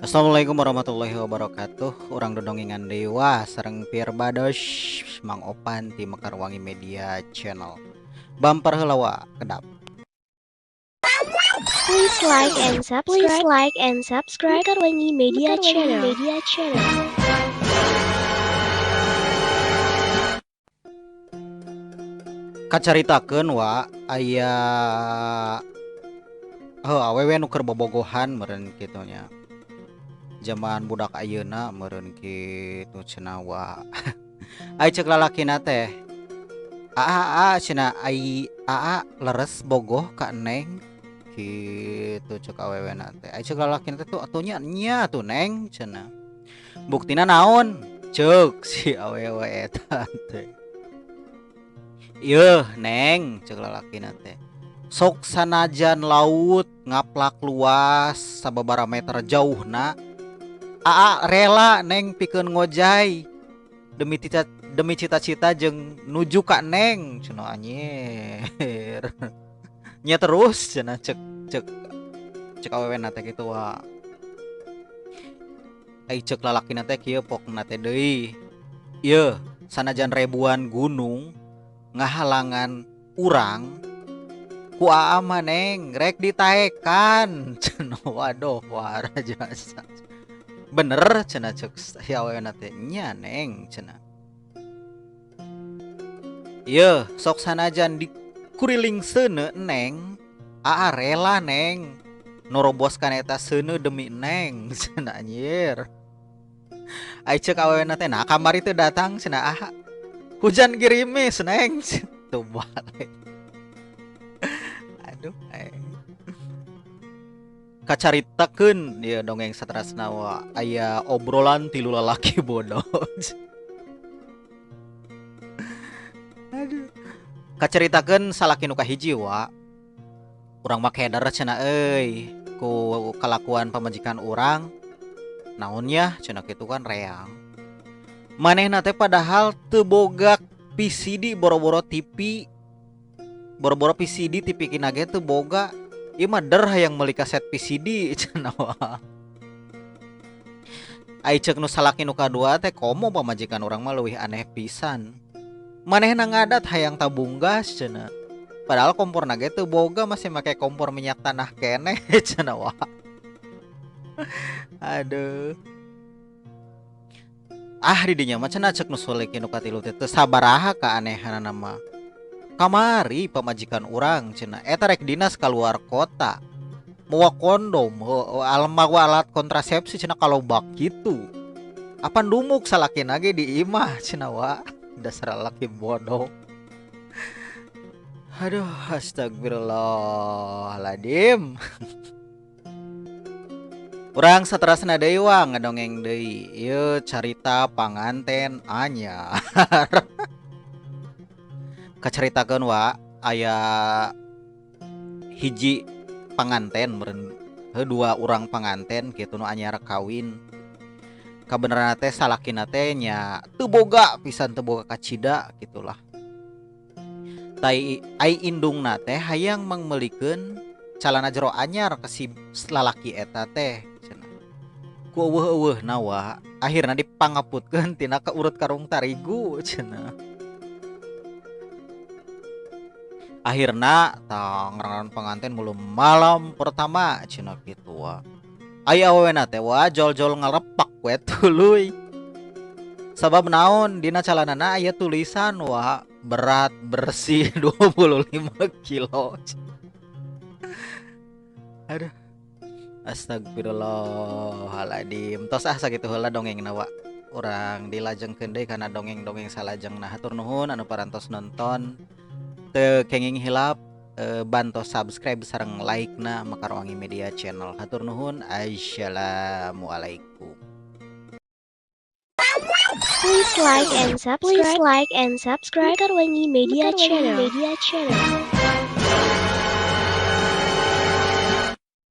Assalamualaikum warahmatullahi wabarakatuh. Urang dodongengan deui wah sareng Pir Bados Mang Opan ti Mekarwangi Media Channel. Bumper heula wa kedap. Please like and subscribe. Please like and subscribe Mekarwangi Media Channel. Media Channel. Kacaritakeun wa aya heuh awewe nu keur bobogohan meureun kitu nya. Jaman budak ayeuna meureun kitu cenah wa. Ai ceuk lalakina teh, "Aa, aa," cenah, "ai aa leres bogoh ka Neng?" Kitu ceuk awewena teh. Ai ceuk lalakina teh tuh atuh nya nya atuh Neng cenah. Buktina naon? Ceuk si awewe eta teh. "Yeuh Neng," ceuk lalakina teh. "Sok sanajan laut ngaplak luas sababaraha meter jauhna, aa rela Neng pikeun ngojay demi cita-cita jeung nuju ka Neng," cenah anjir. Nya terus cenah cek cek cek awewena teh kitu wa. Ai ceuk lalakina teh kieu pokna teh deui. "Yeuh, sanajan ribuan gunung ngahalangan urang, ku aa mah Neng rek ditaekan," cenah. Waduh warajasa. "Bener?" cenah ceuk si awewena teh. "Nya Neng," cenah. "Yeuh, sok sanajan dikuriling seuneu Neng, aa rela Neng noroboskan eta seuneu demi Neng," cenah anjir. Ai ceuk awewena teh, "Nah kamari teu datang," cenah, "ah hujan gerimis Neng," tuh balik. Aduh aing. Kacaritakeun ieu dongeng saterasna wa aya obrolan tilu lalaki bodoh. Aduh. Kacaritakeun salaki nu kahiji wa. Urang mah keder cenah euy ku kalakuan pamajikan urang. Naon yah cenah kitu kan reang. Manehna teh padahal teu boga VCD boro-boro TV. Boro-boro VCD TV kina ge teu boga. Ieu mah der hayang meuli kaset VCD cenah wa. Ai ceuk nu salaki nu kadua teh komo pamajikan urang mah leuwih aneh pisan. Manehna ngadat hayang tabung gas cenah. Padahal komporna ge teu boga masih make kompor minyak tanah keneh cenah wa. Aduh. Ah di dinya mah cenah ceuk nu salaki nu katilu teh teu sabaraha kaanehanana mah. Kamari pamajikan urang cenah eta rek dinas kaluar kota. Mawa kondom, mawa alat kontrasepsi cenah kalobak kitu. Apan dumuk salakina ge di imah cenah wa. Dasar lalaki bodoh. Aduh, astagfirullahaladzim. Urang saterasna deui wa ngadongeng deui. Ieu carita panganten anyar. Kacaritakeun wa aya hiji panganten meureun heuh dua urang panganten kitu nu anyar kawin. Kabeneranna teh salakina teh nya teu boga pisan teu boga kacida gitulah. Tai ai indungna teh hayang mangmeulikeun calana jero anyar ka si lalaki eta teh cenah. Ku eueuh-eueuhna wa akhirna dipangaputkeun tina ka urut karung tarigu cenah. Akhirna tah ngaran panganten mulu malam pertama cenah kitu wa. Ai awewena teh wa jol-jol ngalepak we tuluy. Sabab naon dina calanana aya tulisan wa berat bersih 25 kilo. Aduh. Astagfirullahaladzim. Tos ah sakitu heula dongengna wa. Urang dilajengkeun deui kana dongeng-dongeng salajengna. Hatur nuhun anu parantos nonton. Teu kenging hilap bantos subscribe sareng like-na Mekarwangi Media Channel. Hatur nuhun. Assalamualaikum. Please like and subscribe. Please like and subscribe Mekarwangi Media Channel. Media Channel.